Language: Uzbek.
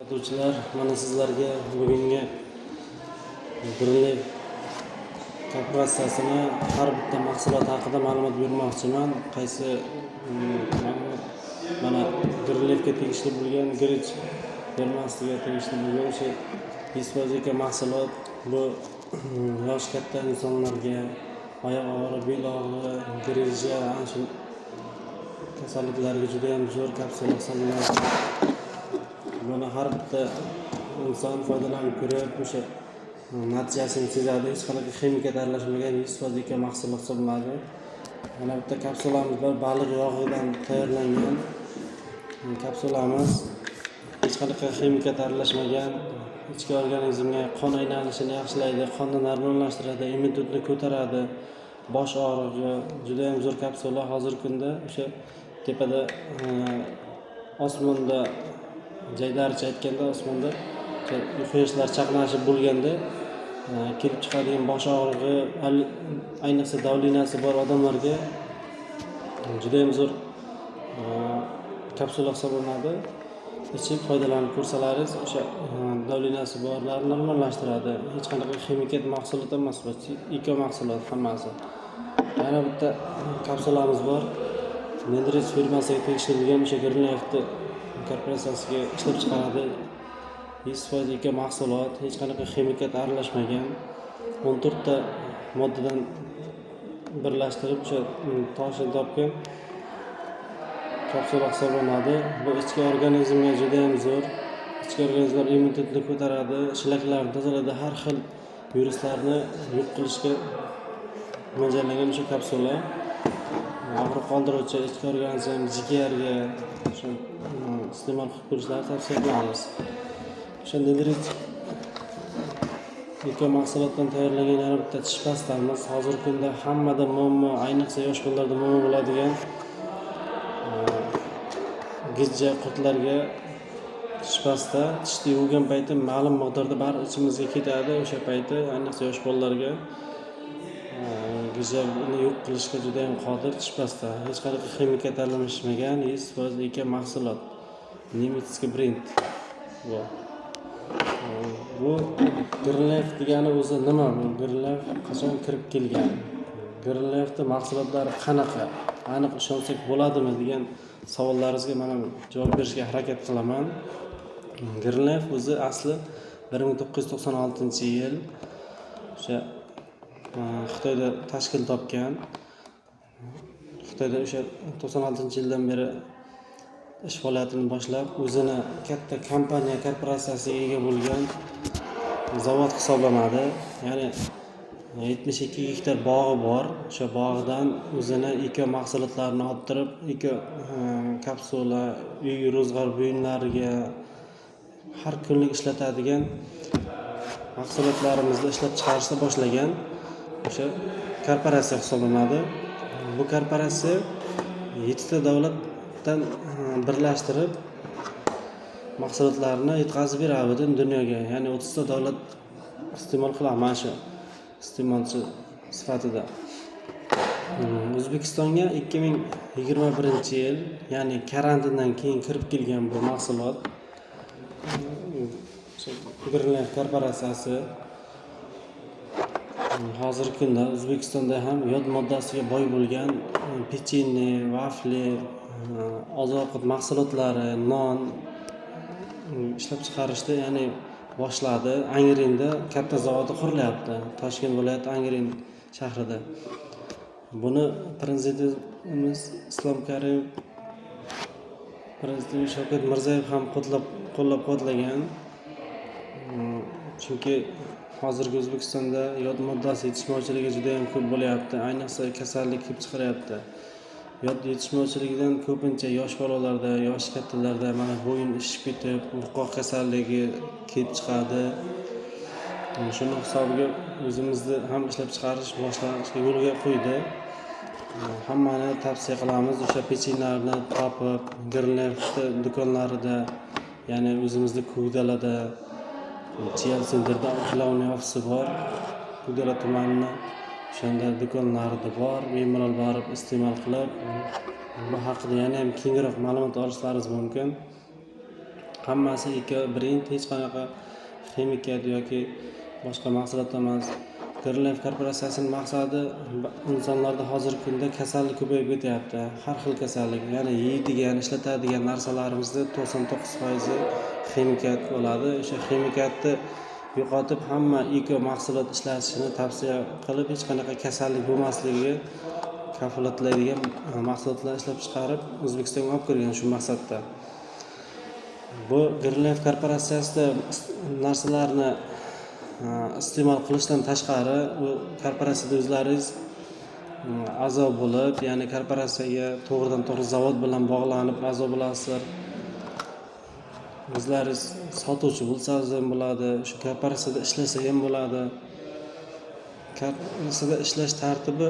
Sotuvchilar, mana sizlarga bugungi Greenleaf korporatsiyasini har bitta mahsulot haqida ma'lumot bermoqchiman. Qaysi ma'lumot, mana Greenleafga tegishli bo'lgan, Grich firmasiga tegishli bo'lgan o'sha 100% eko mahsulot. Bu yoshi katta insonlarga oyoq og'rig'i, bel og'rig'i, грыжа, ana shu kasalliklarga juda ham zo'r kapsula hisoblanadi. Buni har bitta inson foydalanib ko'rib, o'sha natijasini sezadi. Hech qanaqa ximikat aralashmagan, 100% eko mahsulot hisoblanadi. Mana bitta kapsulamiz bor, baliq yog'idan tayyorlangan kapsulamiz. Hech qanaqa ximikat aralashmagan, ichki organizmga qon aylanishini yaxshilaydi, qonni normallashtiradi, immunitetni ko'taradi, bosh og'rig'i judayam zo'r kapsula. Hozirgi kunda o'sha tepada, osmonda, jaydaricha aytganda, osmonda o'sha quyoshlar chaqnashi bo'lganda kelib chiqadigan bosh og'rig'i, ayniqsa давления si bor odamlarga judayam zo'r kapsula hisoblanadi. Ichib foydalanib ko'rsalaringiz, o'sha давления si borlarni normallashtiradi. Hech qanaqa ximikat mahsulot emas bu, eko mahsulot hammasi. Yana bitta kapsulamiz bor, Nendrich firmasiga tegishli bo'lgan, o'sha Greenleafni korporatsiyasiga ishlab chiqaradi. 100% eko mahsulot, hech qanaqa ximikat aralashmagan, 14 ta moddadan birlashtirib o'sha toshini topgan kapsula hisoblanadi. Bu ichki organizmga judayam zo'r, ichki organizmlar immunitetni ko'taradi, shlaklarni tozalaydi, har xil viruslarni yo'q qilishga mo'ljallangan o'sha kapsula. Og'riq qoldiruvchi, ichki organizm, jigarga shu iste'mol qilib ko'rishlarini tavsiya qilamiz. O'sha Nidrich eko mahsulotdan tayyorlangan yana bitta tish pastamiz. Hozirgi kunda hammada muammo, ayniqsa yosh bolalarda muammo bo'ladigan gijja, qurtlarga tish pasta. Tishni yuvgan payti ma'lum miqdorda baribir ichimizga ketadi. O'sha payti, ayniqsa yosh bolalarga gijjani yo'q qilishga judayam qodir tish pasta. Hech qanaqa ximikat aralashmagan, 100% eko mahsulot, немецкий бренд bu. Bu Greenleaf degani o'zi nima? Bu Greenleaf qachon kirib kelgan? Greenleafni mahsulotlari qanaqa? Aniq ishonsak bo'ladimi degan savollaringizga mana javob berishga harakat qilaman. Greenleaf o'zi asli 1996-yil o'sha Xitoyda tashkil topgan. Xitoyda o'sha 96-yildan beri ish faoliyatini boshlab, o'zini katta kompaniya, korporatsiyasiga ega bo'lgan zavod hisoblanadi. Ya'ni 72 gektar bog'i bor. O'sha bog'idan o'zini eko mahsulotlarini olib turib, eko kapsula, uy ro'zg'or buyumlariga har kunlik ishlatadigan mahsulotlarimizni ishlab chiqarishni boshlagan o'sha korporatsiya hisoblanadi. Bu korporatsiya yettita davlatdan birlashtirib, mahsulotlarni yetkazib beradi butun dunyoga. Ya'ni 30 ta davlat iste'mol qiladi mana shu iste'molchi sifatida. O'zbekistonga 2021-yil, ya'ni karantindan keyin kirib kelgan bu mahsulot. Greenleaf korporatsiyasi hozirgi kunda O'zbekistonda ham yod moddasiga boy bo'lgan pechenye, vafli, oziq ovqat mahsulotlari, non ishlab chiqarishni, ya'ni boshladi. Angrenda katta zavodi qurilyapti, Toshkent viloyati, Angren shahrida. Buni prezidentimiz Islom Karimov, prezident Shavkat Mirziyoyev ham qo'llab quvvatlagan, chunki hozirgi O'zbekistonda yod moddasi yetishmovchiligi juda yam ko'p bo'lyapti, ayniqsa kasallik kelib chiqaryapti yod yetishmovchiligidan. Ko'pincha yosh bolalarda, yoshi kattalarda mana bo'yin shishib ketib, butqoq kasalligi kelib chiqadi. Shuni hisobiga o'zimizni ham ishlab chiqarish boshlashga yo'lga qo'ydi. Hammani tavsiya qilamiz, o'sha pechenyelarni topib, Greenleafni do'konlarida, ya'ni o'zimizni Ko'kdalada, Chiyal Centerda главный ofisi bor, Ko'kdala tumanini, o'shanda do'konlarida bor. Bemalol borib iste'mol qilib, bu haqida yana ham kengroq ma'lumot olishlaringiz mumkin. Hammasi eko brend, hech qanaqa ximikat yoki boshqa mahsulot emas. Greenlife korporatsiyasining maqsadi insonlarda hozirgi kunda kasallik ko'payib ketyapti. Har xil kasallik, ya'ni yeydigan, ishlatadigan narsalarimizni 99% ximikat bo'ladi. O'sha ximikatni yo'qotib, hamma eko mahsulot ishlatishini tavsiya qilib, hech qanaqa kasallik bo'lmasligiga kafolatlaydigan mahsulotlar ishlab chiqarib, O'zbekistonga olib kirgan shu maqsadda. Bu Greenlife korporatsiyasida narsalarni iste'mol qilishdan tashqari, u korporatsiyada o'zlaringiz a'zo bo'lib, ya'ni korporatsiyaga to'g'ridan to'g'ri zavod bilan bog'lanib a'zo bo'lasizlar. O'zlaringiz sotuvchi bo'lsangiz ham bo'ladi, shu korporatsiyada ishlasa ham bo'ladi. Korporatsiyada ishlash tartibi